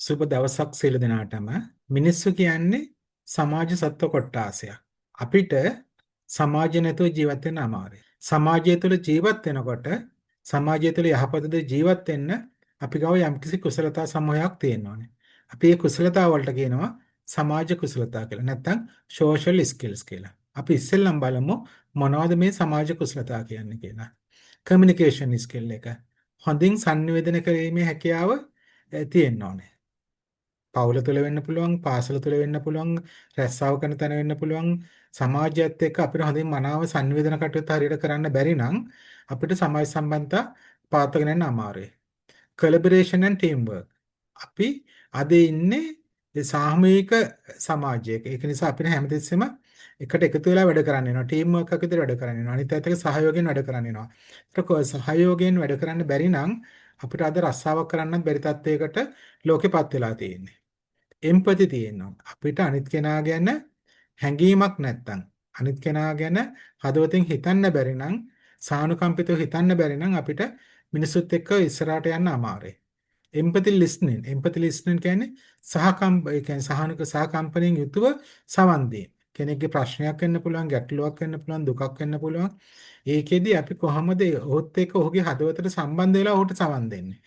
සුබ දවසක් සියලු දෙනාටම. මිනිස්සු කියන්නේ සමාජ සත්ව කොට්ටාසයක්. අපිට සමාජය නැතුව ජීවත් වෙන්න අමාරුයි. සමාජය තුළ ජීවත් වෙනකොට සමාජය තුළ යහපත දේ ජීවත් වෙන්න අපි ගාව යම්කිසි කුසලතා සමූහයක් තියෙන්න ඕනේ. අපි ඒ කුසලතා වලට කියනවා සමාජ කුසලතා කියලා. නැත්නම් සෝෂල් ස්කිල්ස් කියලා. අපි ඉස්සෙල්ලම බලමු මොනවද මේ සමාජ කුසලතා කියන්නේ කියලා. කමියුනිකේෂන් ස්කිල් එක. හොඳින් සන්නිවේදනය කිරීමේ හැකියාව තියෙන්න ඕනේ. පවුල තුළ වෙන්න පුළුවන්, පාසල තුළ වෙන්න පුළුවන්, රැස්සාව කරන තැන වෙන්න පුළුවන්, සමාජයත් එක්ක අපිට හොඳින් මනාව සන්නිවේදන කටයුතු හරියට කරන්න බැරි නම් අපිට සමාජ සම්බන්ධතා පවත්වාගෙන යන්න අමාරුයි. Collaboration and teamwork. අපි අද ඉන්නේ සාමූහික සමාජයක. ඒක නිසා අපිට හැමතිස්සෙම එකට එකතු වෙලා වැඩ කරන්න වෙනවා. ටීම් වර්ක් එකක් විතර වැඩ කරන්න වෙනවා. අනිත් අයත් එක්ක සහයෝගයෙන් වැඩ කරන්න වෙනවා. ඒක සහයෝගයෙන් වැඩ කරන්න බැරි නම් අපිට අද රස්සාවක් කරන්නත් බැරි තත්වයකට ලෝකෙපත් වෙලා තියෙන්නේ. එම්පති තියෙනවා. අපිට අනිත් කෙනා ගැන හැඟීමක් නැත්තම්, අනිත් කෙනා ගැන හදවතින් හිතන්න බැරි නම්, සානුකම්පිතව හිතන්න බැරි නම් අපිට මිනිසුත් එක්ක ඉස්සරහට යන්න අමාරුයි. එම්පති ලිස්නින්. එම්පති ලිස්නින් කියන්නේ සහකම්ප, ඒ කියන්නේ සහනුක සහකම්පණයෙන් යුතුව සවන් දීම. කෙනෙක්ගේ ප්‍රශ්නයක් වෙන්න පුළුවන්, ගැටලුවක් වෙන්න පුළුවන්, දුකක් වෙන්න පුළුවන්. ඒකෙදි අපි කොහොමද ඔහුත් එක්ක ඔහුගේ හදවතට සම්බන්ධ වෙලා ඔහුට සවන් දෙන්නේ?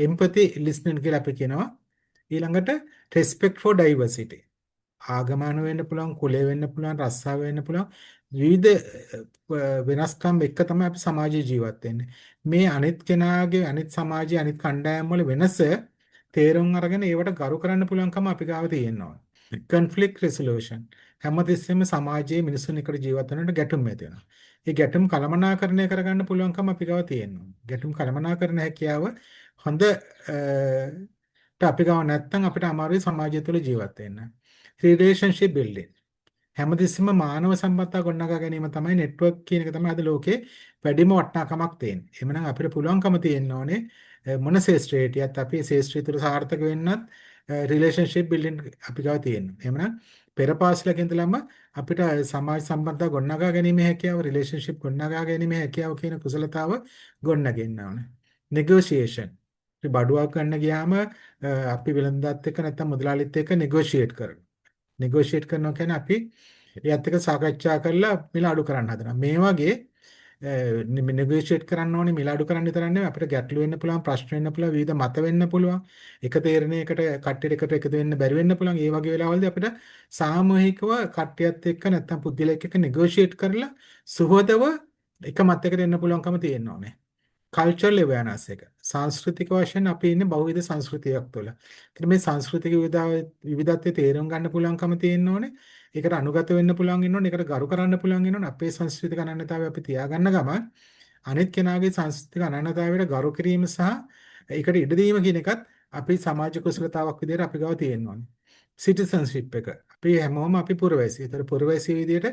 එම්පති ලිස්නින් කියලා අපි කියනවා. ඊළඟට respect for diversity. ආගම අනුව වෙන්න පුළුවන්, කුලය වෙන්න පුළුවන්, රස්සාව වෙන්න පුළුවන්. විවිධ වෙනස්කම් එක්ක තමයි අපි සමාජයේ ජීවත් වෙන්නේ. මේ අනිත් කෙනාගේ, අනිත් සමාජයේ, අනිත් කණ්ඩායම් වල වෙනස තේරුම් අරගෙන ඒවට ගරු කරන්න පුළුවන්කම අපි ගාව තියෙනවා. Conflict resolution. හැමතිස්සෙම සමාජයේ මිනිසුන් එකට ජීවත් වෙනකොට ගැටුම් ඇති වෙනවා. ඒ ගැටුම් කළමනාකරණය කරගන්න පුළුවන්කම අපි ගාව තියෙනවා. ගැටුම් කළමනාකරන හැකියාව හොඳ අපි ගාව නැත්නම් අපිට අමාරුයි සමාජය තුළ ජීවත් වෙන්න. Relationship building. හැමතිස්සෙම මානව සම්බන්ධතා ගොඩනගා ගැනීම තමයි, නෙට්වර්ක් කියන එක තමයි අද ලෝකේ වැඩිම වටිනාකමක් තියෙන්නේ. එහෙමනම් අපිට පුළුවන්කම තියෙන්න ඕනේ මොන ක්ෂේත්‍රයේ හිටියත් අපි ක්ෂේත්‍රය තුළ සාර්ථක වෙන්නත් රිලේෂන්ෂිප් බිල්ඩින් අපි ගාව තියෙනවා. එහෙමනම් පෙර පාසලක ඉඳලම අපිට සමාජ සම්බන්ධතා ගොඩනගා ගැනීමේ හැකියාව, රිලේෂන්ෂිප් ගොඩනගා ගැනීමේ හැකියාව කියන කුසලතාව ගොඩනගෙන්න ඕනේ. නෙගෝෂියේෂන්. අපි බඩුවක් ගන්න ගියාම අපි වෙළඳාත් එක්ක නැත්නම් මුදලාලිත් එක්ක නෙගෝෂියේට් කරනවා. නෙගෝෂියේට් කරනවා කියන්නේ අපි එයත් එක්ක සාකච්ඡා කරලා මිල අඩු කරන්න හදනවා. මේ වගේ නෙගෝෂියේට් කරන්න ඕනේ මිල අඩු කරන්න විතරක් නෙවෙයි, අපිට ගැටලු වෙන්න පුළුවන්, ප්‍රශ්න වෙන්න පුළුවන්, විවිධ මත වෙන්න පුළුවන්, එක තීරණයකට කට්ටියට එකට එකතු වෙන්න බැරි වෙන්න පුළුවන්. ඒ වගේ වෙලාවලදී අපිට සාමූහිකව කට්ටියත් එක්ක නැත්නම් පුද්ගලයෙක් එක්ක නෙගෝෂියේට් කරලා සුහදව එක මතයකට එන්න පුළුවන්කම තියෙන්න ඕනේ. කල්චරල් අවෙයාර්නස් එක. සංස්කෘතික වශයෙන් අපි ඉන්නේ බහුවිධ සංස්කෘතියක් තුළ. ඒතර මේ සංස්කෘතික විවිධත්වය තේරුම් ගන්න පුළුවන්කම තියෙන්න ඕනේ. ඒකට අනුගත වෙන්න පුළුවන් වෙන්න ඕනේ. ඒකට ගරු කරන්න පුළුවන් වෙන්න ඕනේ. අපේ සංස්කෘතික අනන්‍යතාවය අපි තියාගන්න ගමන් අනිත් කෙනාගේ සංස්කෘතික අනන්‍යතාවයට ගරු කිරීම සහ ඒකට ඉඩ දීම කියන එකත් අපි සමාජ කුසලතාවක් විදිහට අපි ගාව තියෙන්න ඕනේ. සිටිසන්ෂිප් එක. අපි හැමෝම අපි පුරවැසි. ඒතර පුරවැසි විදිහට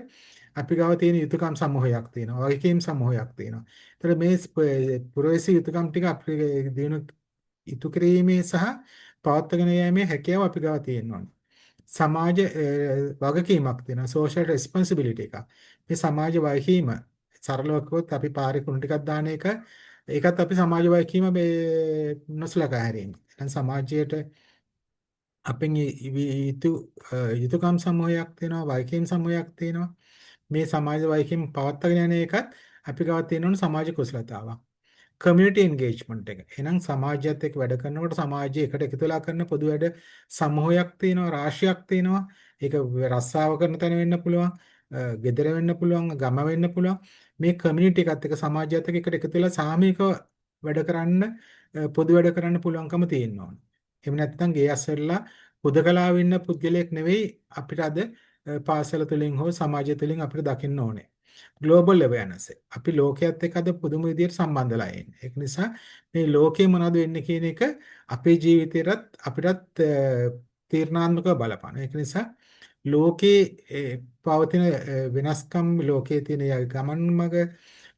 අපි ගාව තියෙන යුතුයකම් සමූහයක් තියෙනවා. වගකීම් සමූහයක් තියෙනවා. ඒතර මේ පුරවැසි යුතුයකම් ටික අපි දිනු ඉටු කිරීමේ සහ පවත්වාගෙන යෑමේ හැකියාව අපි ගාව තියෙනවා. සමාජ වගකීමක් තියෙනවා. සෝෂල් රෙස්පොන්සිබිලිටි එකක්. මේ සමාජ වගකීම සරලව කිව්වොත් අපි පාරේ කුණු ටිකක් දාන එක, ඒකත් අපි සමාජ වගකීම මේ නොසලකා හැරීම. එහෙනම් සමාජයට අපෙන් යුතුයකම් සමූහයක් තියෙනවා, වගකීම් සමූහයක් තියෙනවා. මේ සමාජ වගකීම් පවත්වාගෙන යන එකත් අපි ගාව තියෙන ඕන සමාජ කුසලතාවක්. කමියුනිටි එන්ගේජ්මන්ට් එක. එහෙනම් සමාජයත් එක්ක වැඩ කරනකොට සමාජය එකට එකතු වෙලා කරන පොදු වැඩ සමූහයක් තියෙනවා, රාශියක් තියෙනවා. ඒක රස්සාව කරන තැන වෙන්න පුළුවන්, ගෙදර වෙන්න පුළුවන්, ගම වෙන්න පුළුවන්. මේ කමියුනිටි එකත් එක්ක, සමාජයත් එක්ක එකට එකතු වෙලා සාමූහිකව වැඩ කරන්න, පොදු වැඩ කරන්න පුළුවන්කම තියෙන්න ඕන. එහෙම නැත්නම් ගේ අස්සෙල්ලා හුදකලාව ඉන්න පුද්ගලයෙක් නෙවෙයි අපිට අද පාසල තුලින් හෝ සමාජය තුලින් අපිට දකින්න ඕනේ. ග්ලෝබල් අවෙයාර්නස් එක. අපි ලෝකයේත් එක්ක අද පුදුම විදියට සම්බන්ධ වෙලා ඉන්නේ. ඒක නිසා මේ ලෝකේ මොනවද වෙන්නේ කියන එක අපේ ජීවිතයටත් අපිටත් තීරණාත්මකව බලපානවා. ඒක නිසා ලෝකේ පවතින වෙනස්කම්, ලෝකයේ තියෙන ගමන් මඟ,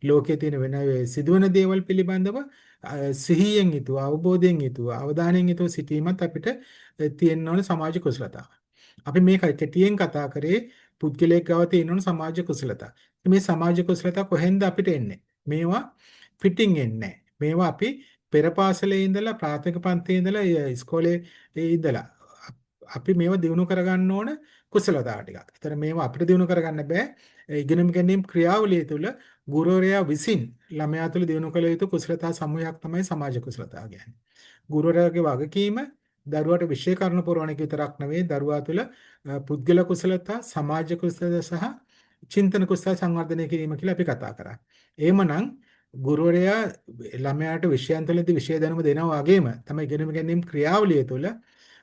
ලෝකයේ තියෙන වෙන සිදුවන දේවල් පිළිබඳව සිහියෙන් යුතුව, අවබෝධයෙන් යුතුව, අවධානයෙන් යුතුව සිටීමත් අපිට තියෙන්න ඕනේ සමාජ කුසලතාව. අපි මේ කෙටියෙන් කතා කරේ පුද්ගලයෙක් ගාව තියෙන ඕන සමාජ කුසලතා. මේ සමාජ කුසලතා කොහෙන්ද අපිට එන්නේ? මේවා පිටින් එන්නේ. මේවා අපි පෙර පාසලේ ඉඳලා ප්‍රාථමික පන්තියේ ඉඳලා ඉස්කෝලේ ඉඳලා අපි මේවා දිනු කරගන්න ඕන කුසලතා ටිකක්. ඒතර මේවා අපිට දිනු කරගන්න බෑ. ඉගෙනුම් ගැනීම් ක්‍රියාවලිය තුළ ගුරුවරයා විසින් ළමයා තුළ දිනු කළ යුතු කුසලතා සමූහයක් තමයි සමාජ කුසලතා කියන්නේ. ගුරුවරයාගේ වගකීම දරුවාට විෂය කරුණු පුරවන එක විතරක් නෙවෙයි, දරුවා තුළ පුද්ගල කුසලතා, සමාජ කුසලතා සහ චින්තන කුසලතා සංවර්ධනය කිරීම කියලා අපි කතා කරා. එහෙමනම් ගුරුවරයා ළමයාට විෂයන් තුළදී විෂය දැනුම දෙනවා වගේම තමයි ඉගෙනුම් ගැනීම් ක්‍රියාවලිය තුළ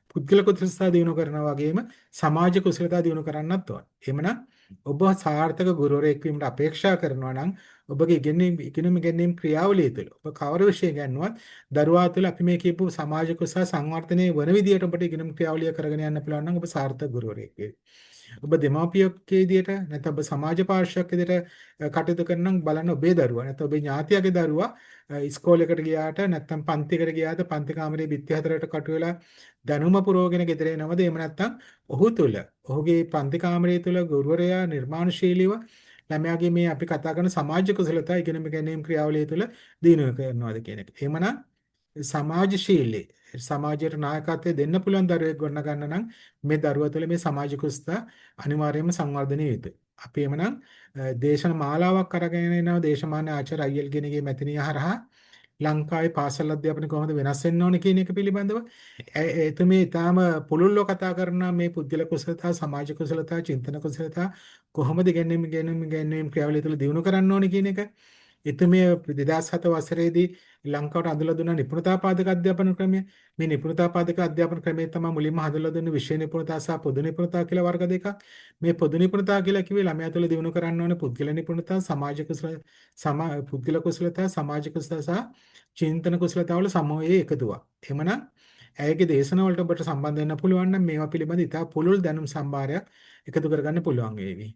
පුද්ගල කුසලතා දිනු කරනවා වගේම සමාජ කුසලතා දිනු කරන්නත් ඕන. එහෙමනම් ඔබ සාර්ථක ගුරුවරයෙක් වීමට අපේක්ෂා කරනවා නම් ඔබගේ ඉගෙනුම් ගැනීම් ක්‍රියාවලිය තුළ ඔබ කවර විෂය ගන්නවත් දරුවා තුළ අපි මේ කියපු සමාජ කුසල සංවර්ධනයේ වන විදියට ඔබට ඉගෙනුම් ක්‍රියාවලිය කරගෙන යන්න පුළුවන් නම් ඔබ සාර්ථක ගුරුවරයෙක් වෙයි. ඔබ දෙමාපියෙක් විදියට නැත්නම් ඔබ සමාජ පාර්ශ්වයක් විදියට කටයුතු කරන නම් බලන්න ඔබේ දරුවා නැත්නම් ඔබේ ඥාතියාගේ දරුවා ඉස්කෝලේකට ගියාට නැත්නම් පන්තියකට ගියාට පන්ති කාමරේ බිත්ති හතරට කටු වෙලා දැනුම පුරවගෙන ගෙදර එනවද? එහෙම නැත්නම් ඔහු තුළ ඔහුගේ පන්ති කාමරය තුළ ගුරුවරයා නිර්මාණශීලීව ළමයාගේ මේ අපි කතා කරන සමාජ කුසලතා ඉගෙනීම ගැනීම ක්‍රියාවලිය තුළ දිනු කරනවද කියන එක. එහෙමනම් සමාජශීලී සමාජයට නායකත්වය දෙන්න පුළුවන් දරුවෙක් ගොඩනගන්න නම් මේ දරුවා තුළ මේ සමාජ කුසලතා අනිවාර්යයෙන්ම සංවර්ධනය යුතුයි. අපි එහෙමනම් දේශන මාලාවක් අරගෙන එනවා දේශමාන්‍ය ආචාර්ය අයියල් ගෙනගේ මැතිණිය හරහා ලංකාවේ පාසල් අධ්‍යාපනය කොහොමද වෙනස් වෙන්න ඕන කියන එක පිළිබඳව. එතුමිය ඊටාම පුළුල්ව කතා කරන මේ පුද්ගල කුසලතා, සමාජ කුසලතා, චින්තන කුසලතා කොහොමද ඉගෙනීම් ගැනීම ගැනීම ක්‍රියාවලිය තුළ දියුණු කරන්න ඕන කියන එක. එතුමිය 2007 වසරේදී ලංකාවට හඳුන්වලා දුන්න නිපුණතා පාදක අධ්‍යාපන ක්‍රමය. මේ නිපුණතා පාදක අධ්‍යාපන ක්‍රමය තමයි මුලින්ම හඳුන්වලා දුන්නේ විෂය නිපුණතා සහ පොදු නිපුණතා කියලා වර්ග දෙකක්. මේ පොදු නිපුණතා කියලා කිව්වේ ළමයා තුළ දියුණු කරන්න ඕන පුද්ගල නිපුණතා, සමාජ කුසල, පුද්ගල කුසලතා, සමාජ කුසලතා සහ චින්තන කුසලතා වල සමූහයේ එකතුවක්. එහෙමනම් ඇයගේ දේශන වලට ඔබට සම්බන්ධ වෙන්න පුළුවන් නම් මේවා පිළිබඳ ඉතා පුළුල් දැනුම් සම්භාරයක් එකතු කරගන්න පුළුවන් වේවි.